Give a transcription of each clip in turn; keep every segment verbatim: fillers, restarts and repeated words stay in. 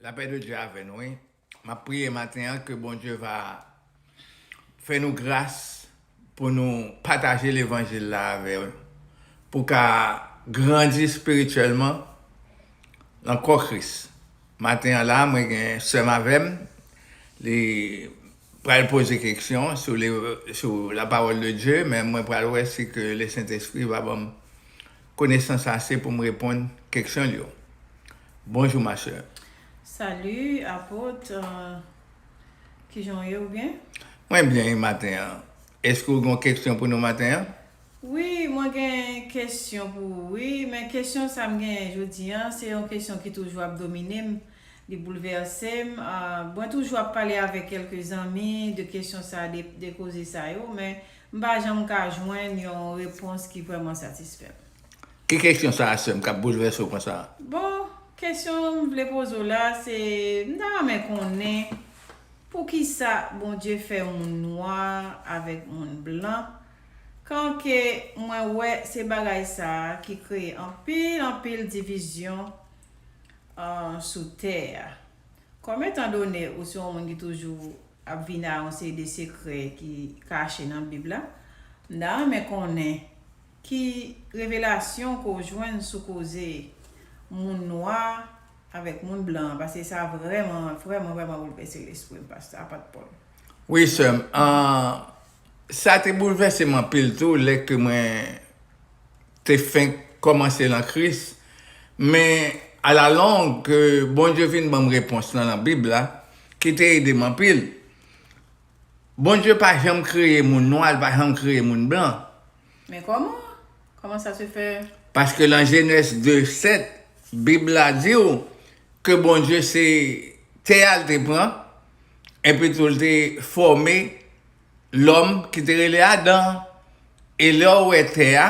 Lapè de Dye avè nou, wi. M ap priye maten an ke Bondye va fè nou gras pou nou pataje levanjil la avè w, pou ka grandi espirityèlman nan kò Kris. Maten an la, mwen gen sè m avè m, li pral poze keksyon sou, le, sou la parole de Dieu, men mwen pral wè si ke le Sentespri va ban m konesans ase pou m reponn keksyon l yo. Bonjou, ma sè. Salut, apot. Euh, kijan w ye, ou byen? Mwen byen, wi, maten an. Èske w gen yon keksyon pou nou maten an? Wi, mwen gen keksyon pou ou, wi, men keksyon sa m gen jodi an, se yon keksyon ki toujou ap domine m, li boulvèse m. Ah, mwen toujou ap pale avèk kèlke zanmi de keksyon sa, de, de koze sa yo, men m pa janm ka jwenn yon repons ki vrèman satisfè m. Ki keksyon sa a, sè m, k ap boulvèse w konsa? Bon, keksyon m vle poze w la, se, m ta renmen konnen poukisa Bondye fè moun nwa avèk moun blan, kanke mwen wè se bagay sa a ki kreye anpil, anpil divizyon, ah, sou tè a. Kòm etan done ou se yon moun ki toujou ap vin a yon seri de sekrè ki kache nan Bib la, m ta renmen konnen ki revelasyon ke w jwenn sou koze moun nwa avèk moun blan an, paske sa vrèman, vrèman, vrèman boulvèse lespri m, pastè Apot Pòl. Wi, sè m. Ah, sa te boulvèse m anpil tou, lè ke mwen te fenk kòmanse nan Kris, men alalong, ke Bondye vin ban m repons lan nan Bib la, ki te ede m anpil. Bondye pa janm kreye moun nwa, li pa janm kreye moun blan. Men kòman? Kòman sa se fè? Paske lan Jenèz de sèt, Bib la di w ke Bondye se tè a l te pran, epi tou l te fòme lòm ki te rele Adan an. E lè w wè tè a,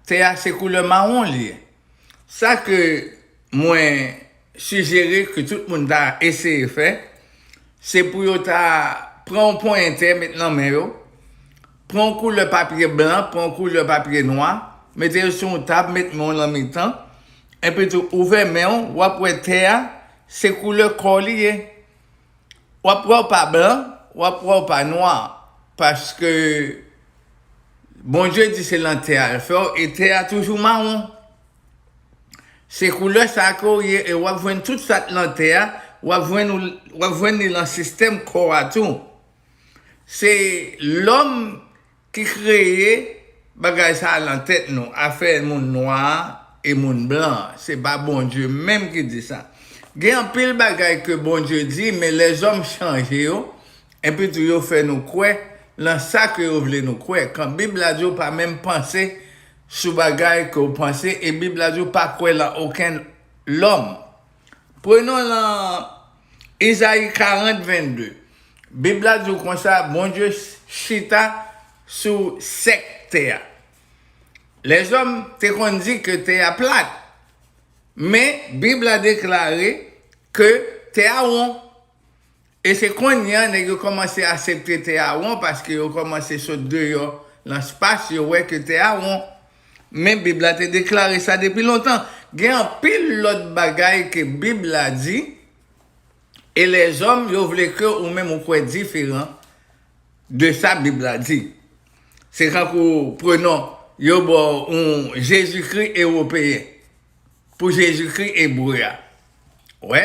tè a se koulè mawon li ye. Sa ke mwen sijere ke tout moun ta eseye fè, se pou yo ta pran yon ponyen tè, met nan men yo, pran yon koulè papye blan, pran yon koulè papye nwa, mete yo sou yon tab, met men w nan mitan, epi tou ouvè men w, w ap wè tè a, se koulè kò li ye. W ap wè w pa blan, w ap wè w pa nwa, paske Bondye di se lan tè a l fè w, e tè a toujou mawon. Se koulè sa a ke w ye, e w ap jwenn tout sa k lan tè a, w ap jwenn, w ap jwenn li lan sistèm kò a tou. Se lòm ki kreye bagay sa a lan tèt nou, afè moun nwa a e moun blan an. Se pa Bondye menm ki di sa. Gen anpil bagay ke Bondye di, men lèzòm chanje yo, epi tou yo fè nou kwè lan sa ke yo vle nou kwè. Kan Bib la di w pa menm panse sou bagay ke w panse, e Bib la di w pa kwè lan okenn lòm. Prenons lan Izayi karant vennde. Bib la di w konsa, Bondye chita sou sèk tè a. Lèzòm te konn di ke tè a plat, men Bib la deklare ke tè a won. E se kounye a nèg yo kòmanse aksepte tè a won, paske yo kòmanse sot deyò lan espas, yo wè ke tè a won. Men Bib la te deklare sa depi lontan. Gen anpil lòt bagay ke Bib la di, e lèzòm, yo vle ke ou menm ou kwè diferan de sa Bib la di. Se tankou, prenons, yo ba w yon Jezikri ewopeyen pou Jezikri ebre a. Wè,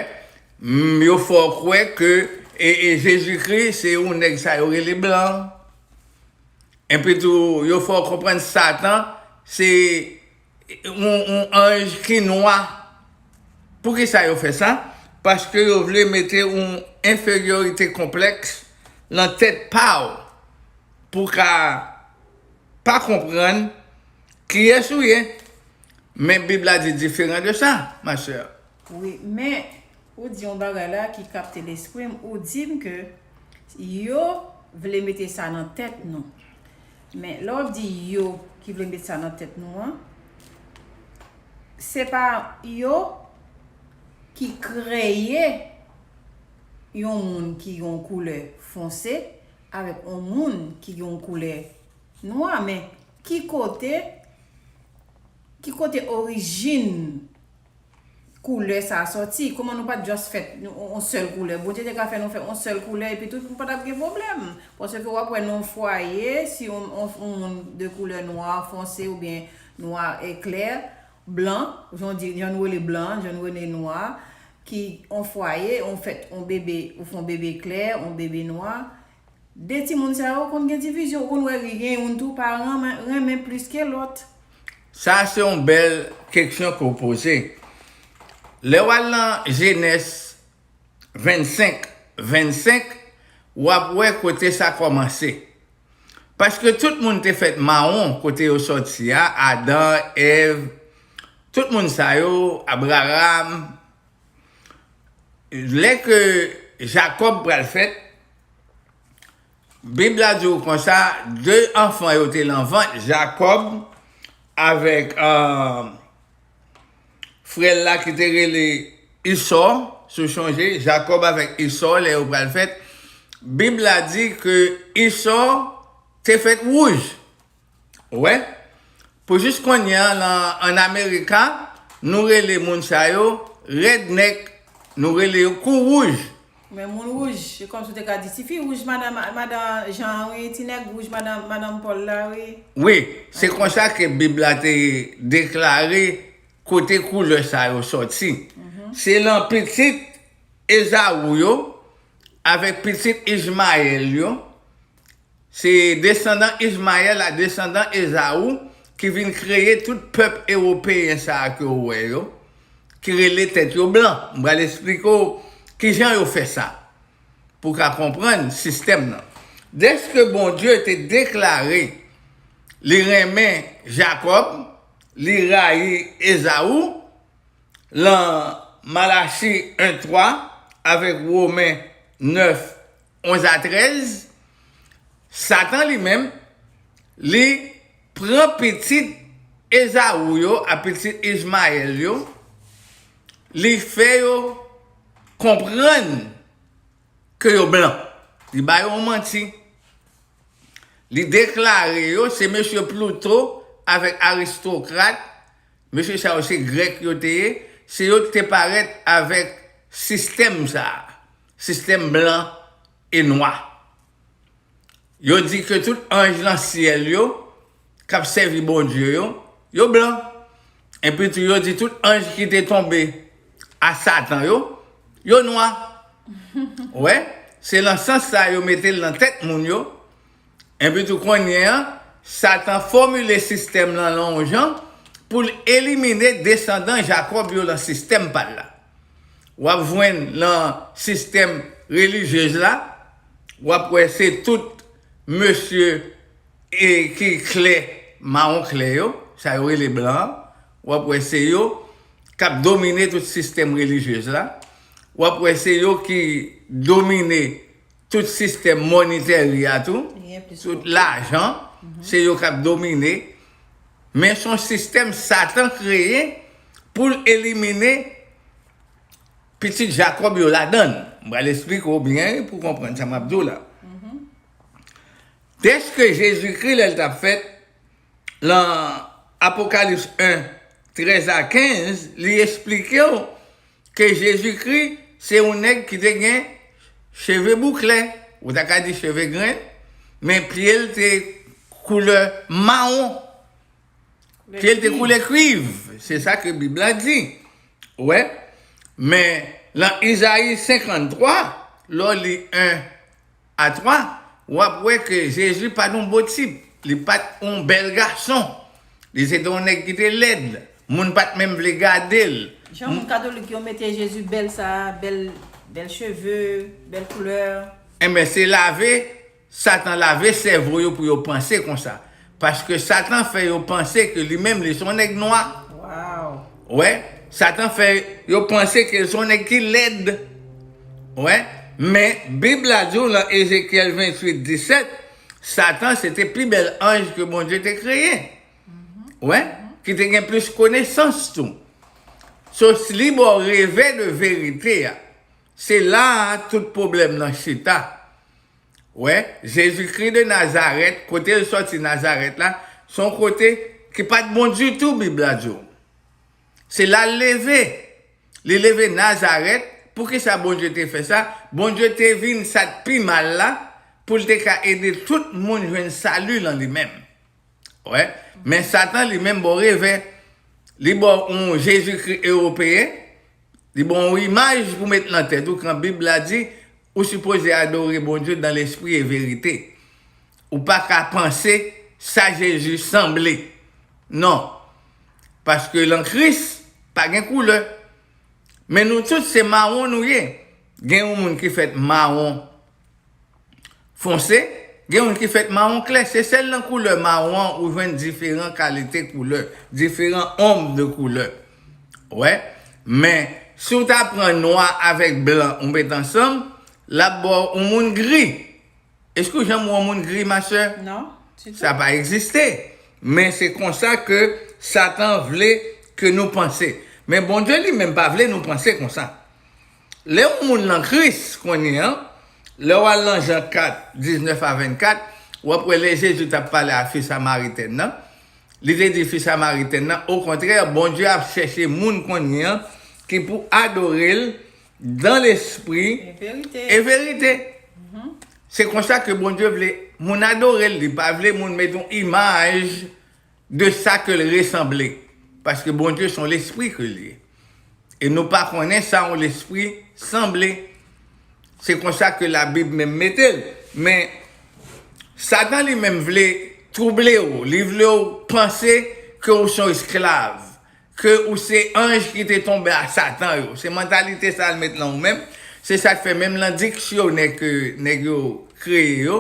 m, yo fè w kwè ke, e, e Jezikri se yon nèg sa yo rele blan. Epi tou, yo fè w konprann Satan se yon, yon anj ki nwa. Poukisa yo fè sa? Paske yo vle mete yon enferyorite konplèks lan tèt pa w pou w ka pa konprann kiyès ou ye. Men Bib la di diferan de sa, ma sè. Wi, men ou di yon bagay la ki kapte lespri m, ou di m ke yo vle mete sa nan tèt nou. Men lè w ap di yo ki vle mete sa nan tèt nou an, se pa yo ki kreye yon moun ki yon koulè fonse avèk yon moun ki yon koulè nwa, men ki kote, ki kote orijin koulè sa a sòti? Kòman nou pa t just fè yon, yon sèl koulè? Bondye te ka fè nou fè yon sèl koulè epi tout, nou pa t ap gen pwoblèm. Paske w ap wè nan yon fwaye, si yon, yon, yon moun de koulè nwa fonse oubyen nwa eklè, blan, jan w di, jan nou rele blan, jan nou rele nwa, ki yon fwaye, yon fèt, yon bebe, ou fè yon bebe klè, yon bebe nwa, de timoun sa yo konn gen divizyon, ou konn wè gen youn tou pa renmen, renmen plis ke lòt. Sa se yon bèl keksyon ke w poze. Lè w al nan Jenès vennsenk, vennsenk, w ap wè kote sa kòmanse. Paske tout moun te fèt mawon kote yo sòti a, Adan, Èv, tout moun sa yo, Abraram. Lè ke Jakòb pral fèt, Bib la di w konsa, de anfan yo te lan vant, Jakòb avèk, euh, frè l la ki te rele Isò, si w chonje, Jakòb avèk Isò, lè yo pral fèt, Bib la di ke Isò te fèt wouj. Ou wè? Pou jis kounye a, lan, ann Amerika, nou rele moun sa yo redneck, nou rele yo kou wouj. Men moun wouj, se kòmsi w te ka di, tifi wouj madan, madan Jan wi, ti nèg wouj madan, madan Pòl la wi. Wi, se konsa ke Bib la te deklare kote koulè sa yo sòti. Se lan pitit Ezawu yo avèk pitit Ijmayèl yo. Se desandan Ijmayèl a, desandan Ezawu, ki vin kreye tout pèp ewopeyen sa a ke w wè yo, ki rele tèt yo blan. M pral esplike w kijan yo fè sa, pou w ka konprann sistèm nan. Dèske Bondye te deklare li renmen Jakòb, li rayi Ezawu, lan Malachi en twa avèk Women nèf, onz a trèz, Satan li menm, li pran pitit Ezawu yo, a pitit Ijmayèl yo, li fè yo konprann ke yo blan. Li ba yo yon manti. Li deklare yo se mesye Pluto avèk aristokrat, mesye sa yo se grèk yo te ye, se yo ki te parèt avèk sistèm sa a, sistèm blan e nwa. Yo di ke tout anj lan syèl yo k ap sèvi Bondye yo, yo blan. Epi tou yo di tout anj ki te tonbe a Satan yo, yo nwa. Ou wè, se lan sans sa yo mete l lan tèt moun yo. Epi tou kounye a, Satan fòmile sistèm lan lan yon jan pou l elimine desandan Jakòb yo lan sistèm pa l la. W ap jwenn lan sistèm relijyez la, w ap wè se tout mesye e ki klè, mawon klè yo, sa yo rele blan an, w ap wè se yo k ap domine tout sistèm relijyez la, w ap wè se yo ki domine tout sistèm monitèri a tou, tout lajan, se yo k ap domine. Men se yon sistèm Satan kreye pou l elimine pitit Jakòb yo ladan l. M pral esplike w byen pou w konprann sa m ap di w la. Dèske Jezikri, lè l t ap fèt, lan Apokalips en, trèz a kenz, li esplike w ke Jezikri se yon nèg ki te gen cheve bouklè, ou ta ka di cheve grenn, men pye l te koulè mawon. Pye l te koulè kwiv. Se sa ke Bib la di. Ou wè? Men, lan Izayi senkanntwa, lè w li en a twa, w ap wè ke Jezi pa t yon bo tip. Li pa t yon bèl gason. Li se te yon nèg ki te lèd. Moun pa t menm vle gade l. Jan moun katolik yo mete Jezi bèl sa, bèl, bèl cheve, bèl koulè. Enben, se lave, Satan lave sèvo yo pou yo panse konsa. Paske Satan fè yo panse ke li menm li se yon nèg nwa. Ou wè? Satan fè yo panse ke l se yon nèg ki lèd. Ou wè? Men, Bib la di w lan Ezekyèl venntuit disèt, Satan se te pi bèl anj ke Bondye te kreye. Ou wè? Ki te gen plis konesans tou. So, si li ba w revè de verite a, se la a tout pwoblèm nan chita. Ou wè, Jezikri de Nazarèt, kote l sòti Nazarèt la, se yon kote ki pa t bon ditou, Bib la di w. Se la l leve. Li leve Nazarèt. Poukisa Bondye te fè sa? Bondye te vin sa k pi mal la pou l te ka ede tout moun jwenn sali lan li menm. Wè. Men Satan li menm ba w revè. Li ba w yon Jezikri ewopeyen. Li ba w yon imaj pou met lan tèt ou kan Bib la di ou sipoze adore Bondye dan lespri e verite. Ou pa ka panse sa Jezi sanble. Non. Paske lan Kris, pa gen koulè. Men nou tout se mawon nou ye. Gen yon moun ki fèt mawon fonse, gen yon ki fèt mawon klè. Se sèl nan koulè mawon an ou jwenn diferan kalite koulè, diferan onb de koulè. Wè, men si w ta pran nwa avèk blan ou met ansanm, l ap ba w yon moun gri. Èske w janm wè yon moun gri, ma sè? Non, ditou. Sa pa egziste. Men se konsa ke Satan vle ke nou panse. Men Bondye li menm pa vle nou panse konsa. Lè yon moun nan Kris kounye an, lè w al nan Jan kat, diznèf a vennkat, w ap wè lè Jezi t ap pale a fi samaritèn nan, li te di fi samaritèn nan, okontrè, Bondye ap chèche moun kounye an ki pou adore l dan lespri e verite. Se konsa ke Bondye vle moun adore l, li pa vle moun met yon imaj de sa ke l resanble. Paske Bondye se yon lespri ke l ye. E nou pa konnen sa yon lespri sanble. Se konsa ke Labib menm mete l. Men Satan li menm vle twouble w, li vle w panse ke w se yon esklav, ke ou se anj ki te tonbe a Satan yo. Se mantalite sa l met lan ou menm. Se sa k fè menm lan diksyonè ke nèg yo kreye yo,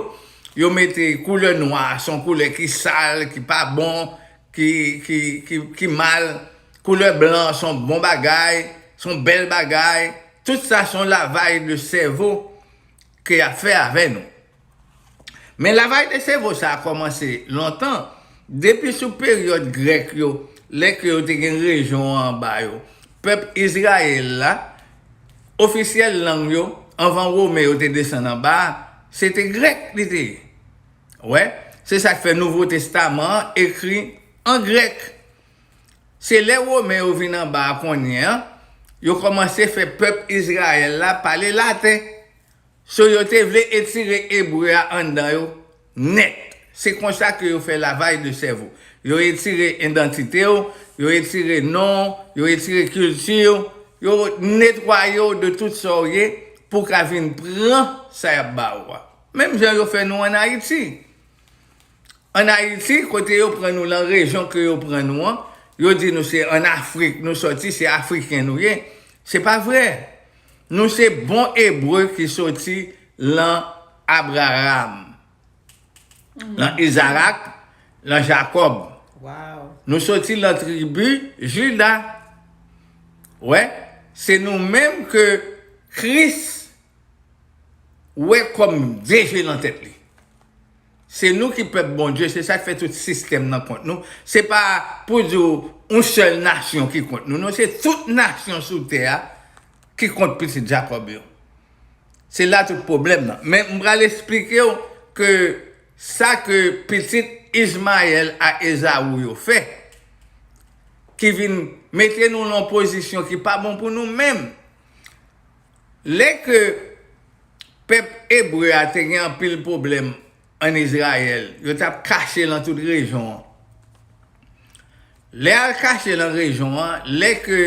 yo mete koulè nwa se yon koulè ki sal, ki pa bon, ki, ki, ki, ki mal. Koulè blan se yon bon bagay, se yon bèl bagay. Tout sa se yon lavaj de sèvo ke y ap fè avè nou. Men lavaj de sèvo sa a kòmanse lontan, depi sou peryòd Grèk yo, lè ke yo te gen rejyon an anba yo. Pèp Izrayèl la, ofisyèl lang yo, anvan Women yo te desann anba a, se te grèk li te ye. Wè, se sa k fè Nouvo Testaman an ekri an grèk. Se lè Women yo vin anba a kounye an, yo kòmanse fè pèp Izrayèl la pale laten. So yo te vle etire ebre a anndan yo nèt. Se konsa ke yo fè lavaj de sèvo. Yo etire idantite w, yo etire non w, yo etire kilti w, yo netwaye w de tout sa w ye pou w ka vin pran sa y ap ba ou a. Menm jan yo fè nou ann Ayiti. Ann Ayiti, kote yo pran nou lan rejyon ke yo pran nou an, yo di nou se ann Afrik nou sòti, se Afriken nou ye. Se pa vre. Nou se bon Ebre ki sòti lan Abraram, lan Izarak, lan Jakòb. Nou sòti lan tribi Jida. Wè, se nou menm ke Kris wè kòm de je nan tèt li. Se nou ki pèp Bondye, se sa k fè tout sistèm nan kont nou. Se pa pou di w yon sèl nasyon ki kont nou. Non, se tout nasyon sou tè a ki kont pitit Jakòb yo. Se la tout pwoblèm nan. Men m pral esplike w ke sa ke pitit Izmayèl a Ezaou yo fè, ki vin mete nou lan pozisyon ki pa bon pou nou menm. Lè ke pèp ebre a te gen anpil pwoblèm ann Izrayèl, yo t ap kache lan tout rejyon an. Lè al kache lan rejyon an, lè ke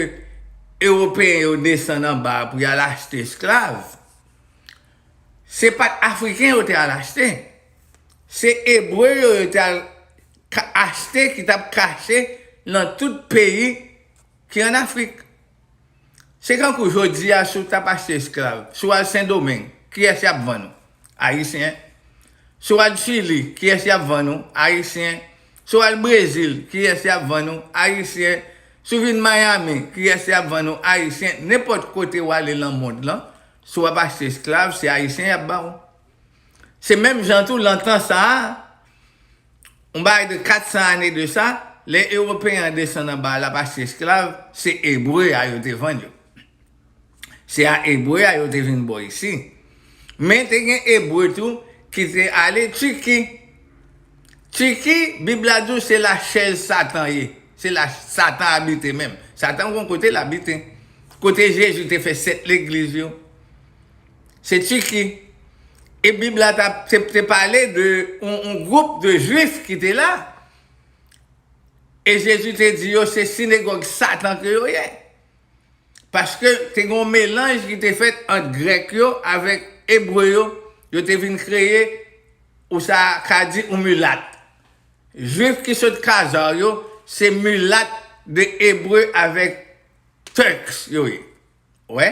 Ewopeyen yo desann anba a pou y al achte esklav, se pa t Afriken yo te al achte. Se Ebre yo yo te al ka- achte ki t ap kache lan tout peyi ki ann Afrik. Se kankou jodi a, si w t ap achte esklav, si w al Sendomeng, kiyès y ap vann ou? Ayisyen. Si w al Chili, kiyès y ap vann ou? Ayisyen. Si w al Brezil, kiyès y ap vann ou? Ayisyen. Si w vin Miami, kiyès y ap vann ou? Ayisyen. Nenpòt kote w ale lan mond lan, si w ap achte esklav, se Ayisyen y ap ba ou. Se menm jan tou, lan tan sa a, yon bagay de kat san ane de sa, lè Ewopeyen an desann anba a, l ap achte esklav, se Ebre a yo te vann yo. Se a Ebre a yo te vin ba w isi. Men te gen Ebre tou ki te ale Tiki. Tiki, Bib la di w se la chèz Satan ye. Se la Satan abite menm. Satan gon kote l abite. kote Jezi te fè sèt legliz yo. Se Tiki. E Bib la ta, te, te pale de yon, yon gwoup de Jwif ki te la. E Jezi te di yo se sinagòg Satan ke yo ye. Paske te gen yon melanj ki te fèt ant Grèk yo avèk Ebre yo. Yo te vin kreye, ou sa ka di, yon milat. Jwif ki sot Kazar yo, se milat de Ebre avèk Turks yo ye. Wè?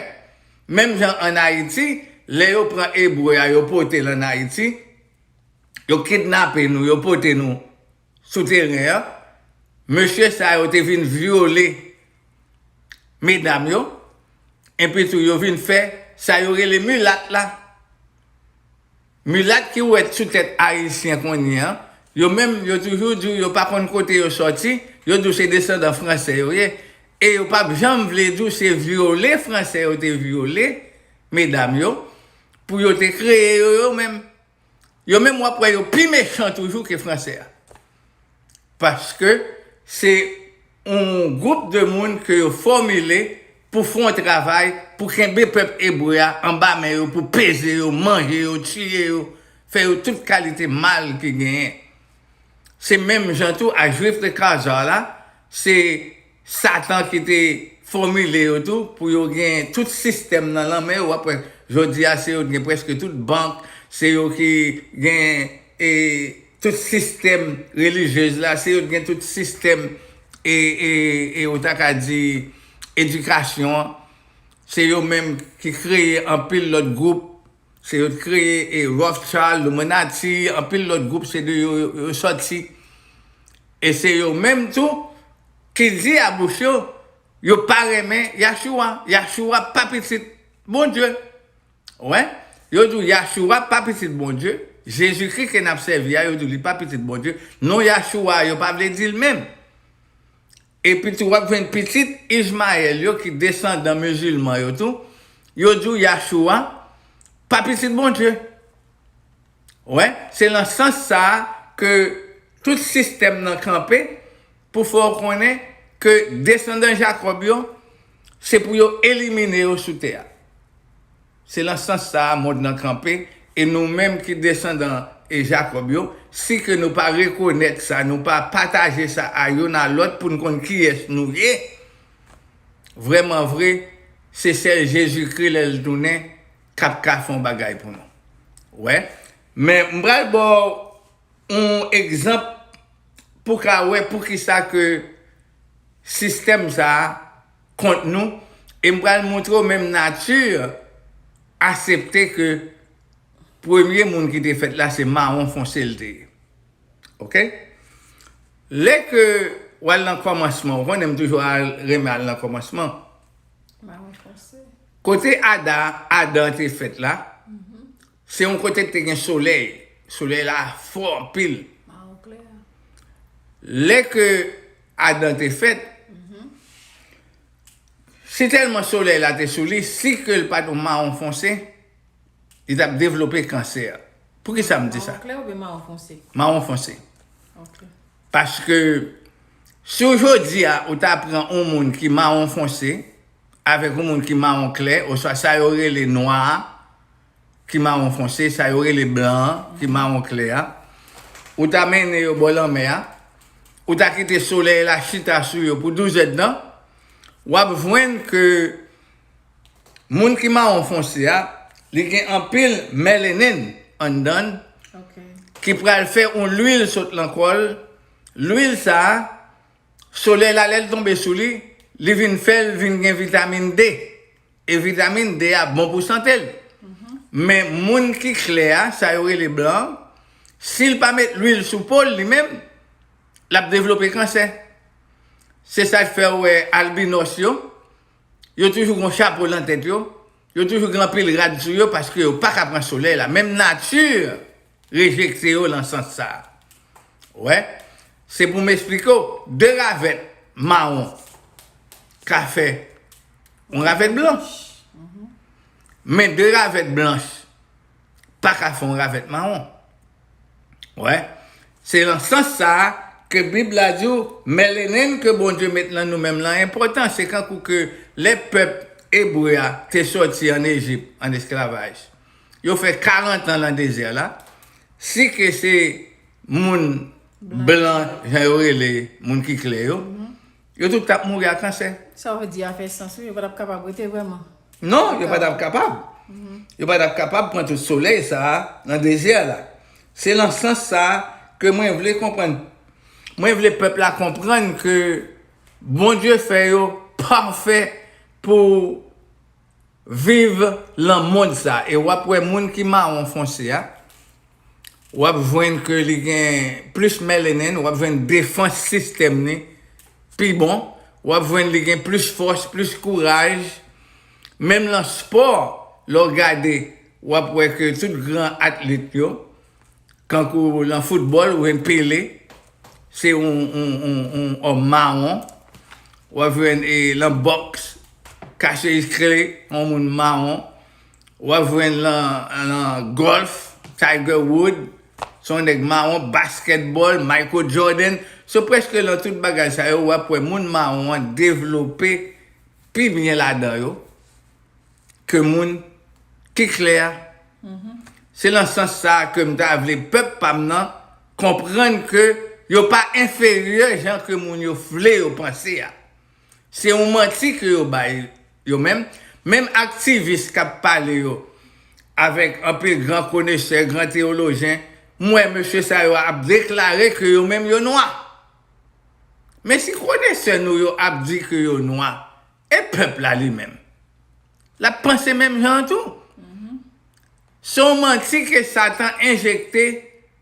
Menm jan ann Ayiti, lè yo pran Ebre a, yo pote l ann Ayiti, yo kidnape nou, yo pote nou sou teren an. Mesye sa yo te vin vyole medam yo, epi tou yo vin fè sa yo rele milat la. Milat ki wèt sou tèt Ayisyen kounye a, yo menm, yo toujou di w yo pa konn kote yo sòti, yo di w se desandan Fransè yo ye, e yo p ap janm vle di w se vyole Fransè yo te vyole medam yo, pou yo te kreye yo, yo menm. Yo menm, w ap wè yo pi mechan toujou ke Fransè a. Paske se yon gwoup de moun ke yo fòmile pou fè yon travay, pou kenbe pèp ebre a anba men yo, pou peze yo, manje yo, tiye yo, fè yo tout kalite mal ki genyen. Se menm jan tou a Jwif de Kazar la, se Satan ki te fòmile yo tou pou yo gen tout sistèm nan lanmen yo. W ap wè, jodi a, se yo ki gen prèske tout bank, se yo ki gen, e, tout sistèm relijyez la, se yo ki gen tout sistèm, e, e, e, ou ta ka di, edikasyon an. Se yo menm ki kreye anpil lòt gwoup. Se yo t kreye, e, Rothschild, Illuminati, anpil lòt gwoup, se de yo, yo, yo sòti. E se yo menm tou ki di a bouch yo, yo pa renmen Yahshua. Yahshua pa pitit Bondye. Wè? Yo di w Yahshua pa pitit Bondye. Jezikri ke n ap sèvi a, yo di w li pa pitit Bondye. Non Yahshua, yo pa vle di l menm. Epi tou, w ap jwenn pitit Ijmayèl yo ki desandan mizilman yo tou. Yo di w Yahshua pa pitit Bondye. Wè, se nan sans sa a ke tout sistèm nan kanpe pou fè w konnen ke desandan Jakòb yo, se pou yo elimine yo sou tè a. Se nan sans sa a mond nan kanpe, e nou menm ki desandan e Jakòb yo, si ke nou pa rekonèt sa, nou pa pataje sa a youn a lòt pou n konn kiyès nou ye, vrèman vre, se sèl Jezikri lè l tounen k ap ka fè yon bagay pou nou. Wè? Men m pral ba w yon egzanp pou w ka wè poukisa ke sistèm sa a kont nou, e m pral montre w menm nati asepte ke premye moun ki te fèt la se mawon fonse l te ye. Oke? Lè ke w al nan kòmansman, ou konnen m toujou al, renmen al nan kòmansman. Mawon fonse. Kote Ada, Adan te fèt la, se yon kote ki te gen solèy. Solèy la fò anpil. Mawon klè. Lè ke Adan te fèt, si tèlman solèy la te sou li, si ke l pa t yon mawon fonse, li t ap devlope kansè. Poukisa m di sa? Mawon klè oubyen mawon fonse? Mawon fonse. Ok. Paske si w jodi a, ou ta pran yon moun ki mawon fonse avèk yon moun ki mawon klè, oswa sa yo rele nwa a, ki mawon fonse, sa yo rele blan an, ki mawon klè a, ou ta mennen yo bò lanmè a, ou ta kite solèy la chita sou yo pou douz èdtan, w ap jwenn ke moun ki mawon fonse a, li gen anpil melanin anndan l, ki pral fè yon lwil sot lan kò l. Lwil sa a, solèy la, lè l tonbe sou li, li vin fè l vin gen vitamin D. E vitamin D a bon pou sante l. Men moun ki klè a, sa yo rele blan an, si l pa met lwil sou po l li menm, l ap devlope kansè. Se sa k fè w wè albinòs yo, yo toujou gen yon chapo lan tèt yo, yo toujou gen anpil rad sou yo paske yo pa ka pran solèy la. Menm nati rejekte yo lan sans sa a. Wè, se pou m esplike w, de ravèt mawon ka fè yon ravèt blanch. Men de ravèt blanch pa ka fè yon ravèt mawon. Wè, se lan sans sa a ke Bib la di w, melanin ke Bondye met lan nou menm lan enpòtan. Se kankou ke lè pèp Ebre a te sòti ann Ejip, ann esklavaj. Yo fè karant an lan dezè la. Si ke se moun blan, jan yo rele moun ki klè yo, yo tout t ap mouri a kansè. Sa w di a fè sans, wi, yo pa t ap kapab rete vrèman. Non, yo pa t ap kapab. Yo pa t ap kapab pran tout solèy sa a nan dezè la. Se nan sans sa a ke mwen vle konprann. Mwen vle pèp la konprann ke Bondye fè yo pafè pou viv lan mond sa. E w ap wè moun ki mawon fonse a, w ap jwenn ke li gen plis melanin, w ap jwenn defans sistèm ni pi bon, w ap jwenn li gen plis fòs, plis kouraj. Menm lan spò, lè w gade, w ap wè ke tout gran atlet yo, kankou lan foutbòl, ou jwenn Pele, se yon, yon, yon, yon òm mawon. W ap jwenn e, lan bòks, Cassius Clay, yon moun mawon. W ap jwenn lan, lan gòlf, Tiger Woods, se yon nèg mawon, baskètbòl, Michael Jordan. So prèske lan tout bagay sa yo, w ap wè moun mawon an devlope pi byen ladan yo ke moun ki klè a. Se lan sans sa a ke m ta vle pèp pa m nan konprann ke yo pa enferyè jan ke moun yo vle yo panse a. Se yon manti ke yo bay yo menm. Menm aktivis k ap pale yo avèk anpil gran konesè, gran teyolojyen, m wè mesye sa yo ap deklare ke yo menm yo nwa. Men si konesè nou yo ap di ke yo nwa, e pèp la li menm? L ap panse menm jan an tou. Se yon manti ke Satan enjekte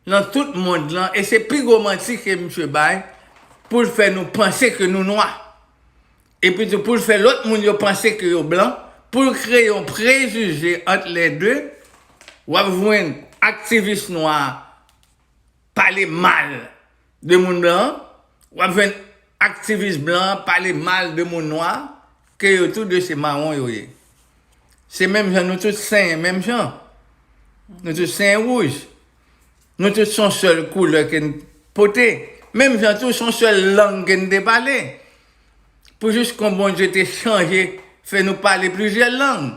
nan tout mond lan, e se pi gwo manti ke misye bay pou l fè nou panse ke nou nwa. Epi tou pou l fè lòt moun yo panse ke yo blan, pou l kreye yon prejije ant lè de, w ap jwenn aktivis nwa pale mal de moun blan, w ap jwenn aktivis blan pale mal de moun nwa, ke yo tou de se mawon yo ye. Se menm jan nou tout senyen menm jan. Nou tout senyen wouj. Nou tout se yon sèl koulè ke n pote. Menm jan tou se yon sèl lang ke n te pale. Pou jis kon Bondye te chanje, fè nou pale plizyè lang.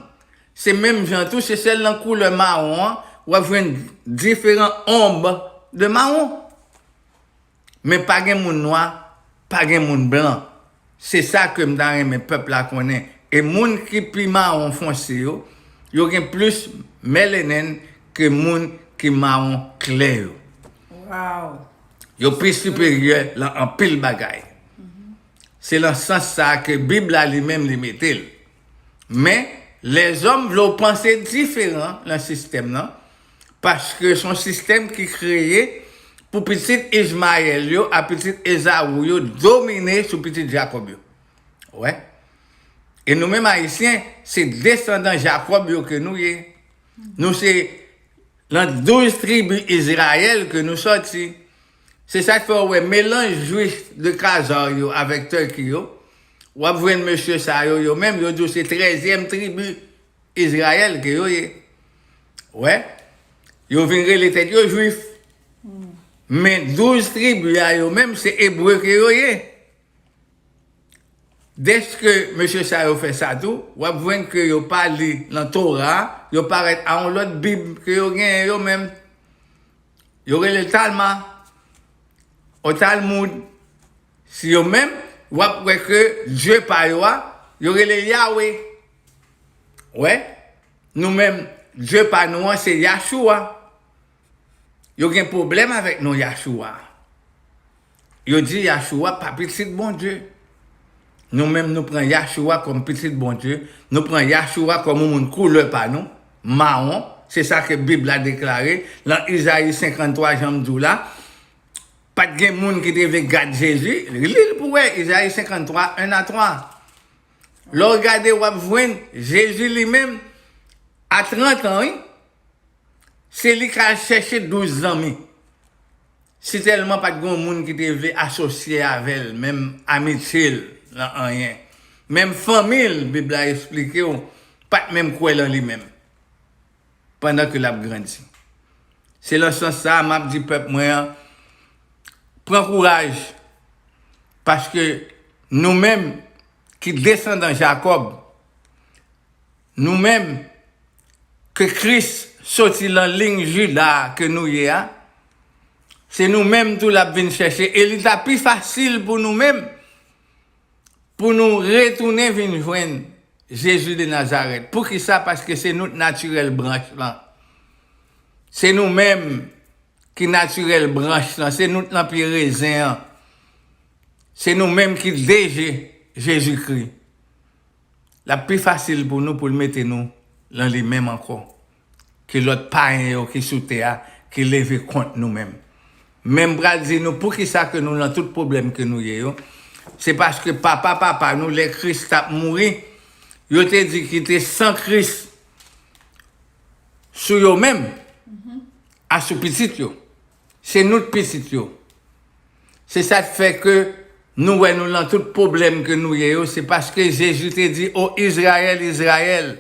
Se menm jan tou, se sèl nan koulè mawon an, w ap jwenn diferan onb de mawon. Men pa gen moun nwa, pa gen moun blan. Se sa ke m ta renmen pèp la konnen. E moun ki pi mawon fonse yo, yo gen plis melanin ke moun ki mawon klè yo. Yo pi siperyè lan anpil bagay. Se lan sans sa a ke Bib la li menm li mete l. Men, lèzòm vle w panse diferan lan sistèm nan, paske se yon sistèm ki kreye pou pitit Ijmayèl yo a pitit Ezaou yo domine sou pitit Jakòb yo. Wè. E nou menm Ayisyen, se desandan Jakòb yo ke nou ye. Nou se lan douz tribi Izrayèl ke nou sòti. Se sa k fè w wè melanj jwif de Khazar yo avèk Turkey yo. W ap jwenn mesye sa yo, yo menm, yo di w se trèzyèm tribi Izrayèl ke yo ye. Wè, yo vin rele tèt yo jwif. Men douz tribi a yo menm, se ebre ke yo ye. Dèske mesye sa yo fè sa tou, w ap jwenn ke yo pa li lan Tora a, yo parèt a yon lòt Bib ke yo genyen yo menm. Yo rele l Talma, o Talmud. Si yo menm, w ap wè ke Dye pa yo a, yo rele l Yawe. Wè, nou menm, Dye pa nou an, se Yachoua. Yo gen pwoblèm avèk non Yachoua. Yo di Yachoua pa pitit Bondye. Nou menm, nou pran Yachoua kòm pitit Bondye. Nou pran Yachoua kòm yon moun koulè pa nou, mawon. Se sa ke Bib la deklare. Lan Izayi senkanntwa, jan m di w la, pa t gen moun ki te vle gad Jezi. Li l pou wè, Izayi senkanntwa, en a twa. Lè w gade, w ap jwenn Jezi li menm, a trant an, wi, se li k al chèche douz zanmi. Sitèlman pa t gen yon moun ki te vle asosye avè l, menm amitye l nan anyen. Menm fanmi l, Bib la esplike w, pa t menm kwè lan li menm. Pandan ke l ap grandi. Se lan sans sa a, m ap di pèp mwen an, pran kouraj, paske nou menm ki desandan Jakòb, Nou menm ke Kris soti lan liy Jida a ke nou ye a, se nou menm tou l ap vin chèche, e li ta pi fasil pou nou menm pou nou retounen vin jwenn Jezi de Nazarèt. Poukisa? Paske se nou k natirèl branch lan. Se nou menm ki natirèl branch lan, se nou k nan pye rezen an. Se nou menm ki deje Jezikri. L ap pi fasil pou nou pou l mete nou lan li menm ankò ke lòt payen yo ki sou tè a ki leve kont nou menm. Men m pral di nou poukisa ke nou nan tout pwoblèm ke nou ye yo. Se paske papa papa nou, lè Kris t ap mouri, yo te di kite san Kris sou yo menm, asou pitit yo. Se nou k pitit yo. Se sa k fè ke nou wè nou lan tout pwoblèm ke nou ye yo, se paske Jezi te di, O Izrayèl, Izrayèl,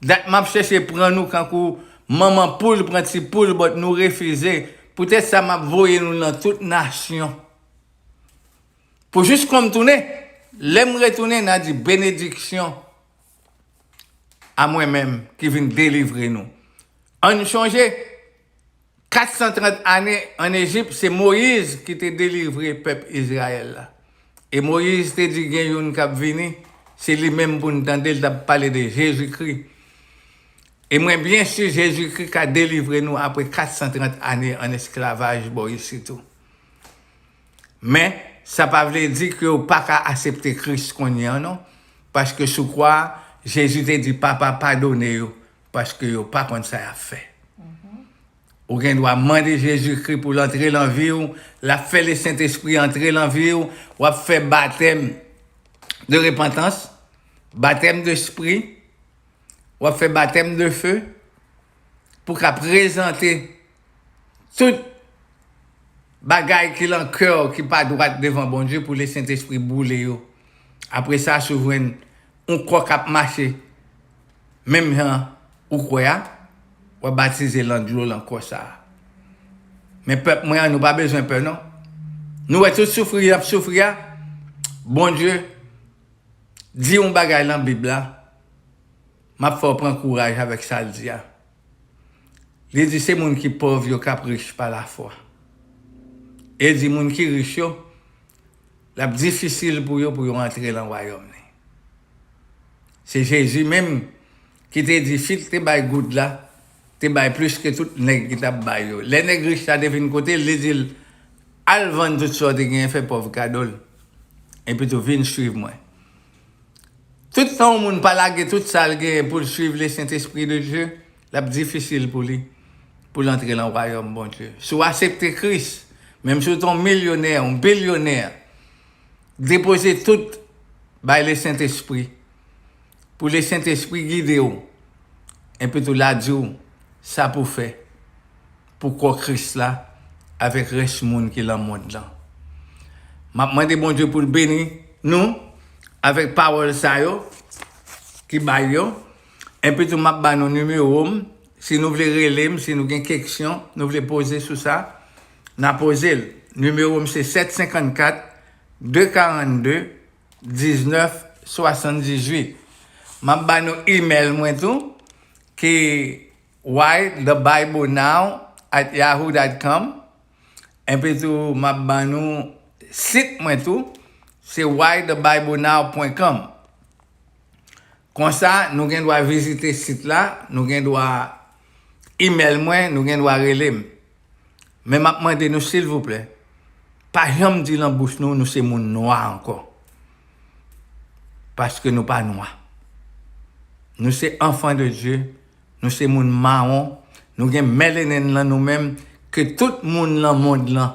dat m ap chèche pran nou kankou manman poul pran ti poul, but nou refize. Poutèt sa m ap voye nou lan tout nasyon. Pou jis kon m tounen, lè m retounen, n a di benediksyon a mwen menm ki vin delivre nou. Ann chonje, kat san trant ane ann Ejip, se Moyiz ki te delivre pèp Izrayèl la. E Moyiz te di gen youn k ap vini, se li menm pou n tande, l t ap pale de Jezikri. E mwen byen si Jezikri ka delivre nou apre kat san trant ane ann esklavaj bò isit tou. Men, sa pa vle di ke w pa ka aksepte Kris kounye a non, paske sou kwa a, Jezi te di, Papa, padone yo, paske yo pa konn sa y ap fè. Ou gen dwa mande Jezikri pou l antre lan vi w, l ap fè Lesentespri antre lan vi w, w ap fè batèm de repantans, batèm de espri, w ap fè batèm de fe, pou ka prezante tout bagay ki lan kè w ki pa dwat devan Bondye pou Lesentespri boule yo. Apre sa, si w jwenn yon kò k ap mache menm jan ou kwè a, w ap batize lan dlo lan kò sa a. Men pèp mwen an, nou pa bezwen pè non. Nou wè tout soufri y ap soufri a, Bondye di yon bagay lan Bib la, m ap fè w pran kouraj avèk sa l di a. Li di se moun ki pòv yo k ap rich pa lafwa. E di moun ki rich yo, l ap difisil pou yo pou yo antre lan wayòm li. Se Jezi menm ki te di fi k te bay goud la, te bay plis ke tout nèg ki t ap bay yo. Lè nèg rich la te vin kote l, li di l, al vann tout sa w te genyen, fè pòv kado l, epi tou vin swiv mwen. Tout tan yon moun pa lage tout sa l genyen pou l swiv Lesentespri de Dye, l ap difisil pou li pou l antre lan wayòm Bondye. Si w aksepte Kris, menm si w te yon milyonè, yon bilyonè, depoze tout bay Lesentespri, pou Lesentespri gide w, epi tou l a di w sa pou fè pou kò Kris la avèk rès moun ki lan mond lan. M ap mande Bondye pou l beni nou avèk pawòl sa yo ki bay yo. Epi tou m ap ba nou nimewo m. Si nou vle rele m, si nou gen keksyon nou vle poze sou sa, n a poze l. Nimewo m se sèt senkannkat, de karannde, diznèf swasanndizuit. M ap ba nou imèl mwen tou, ki why the bible now at yahoo dot com. Epi tou, m ap ban nou sit mwen tou, se why the bible now point com. Konsa, nou gen dwa vizite sit la, nou gen dwa imèl mwen, nou gen dwa rele m. Men m ap mande nou, silvouplè, pa janm di lan bouch nou, nou se moun nwa ankò. Paske nou pa nwa. Nou se enfant de Dieu, nou se moun mawon, nou gen melanin lan nou menm, ke tout moun lan mond lan.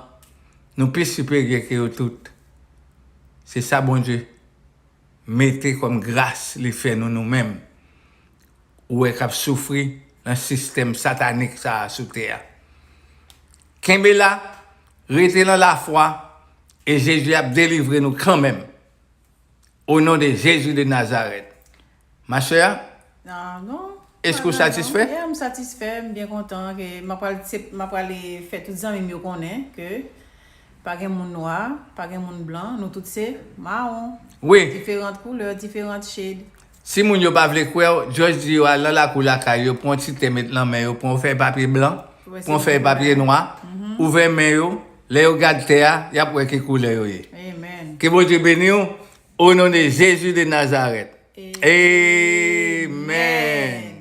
Nou pi siperye ke yo tout. Se sa Bondye mete kòm gras li fè nou, nou menm. Ou wè k ap soufri lan sistèm satanik sa a sou tè a. Kenbe la, rete lan lafwa, e Jezi ap delivre nou kanmenm. O non de Jezi de Nazarèt. Ma sè, Ah, non. Èske ou satisfè? Yeah, m satisfè, m byen kontan ke m ap pral, se, m ap pral fè tout zanmi m yo konnen ke pa gen moun nwa, pa gen moun blan, nou tout se mawon. Wi. Diferant koulè, diferant shade. Si moun yo pa vle kwè w, Jòj di yo al nan lakou lakay yo, pran ti tè met nan men yo, pran yon fèy papye blan, pran yon fèy papye nwa, ouvè men yo, lè yo gad tè a, y ap wè ki koulè yo ye. Ke Bondye beni w, o non de Jezi de Nazarèt. Amen.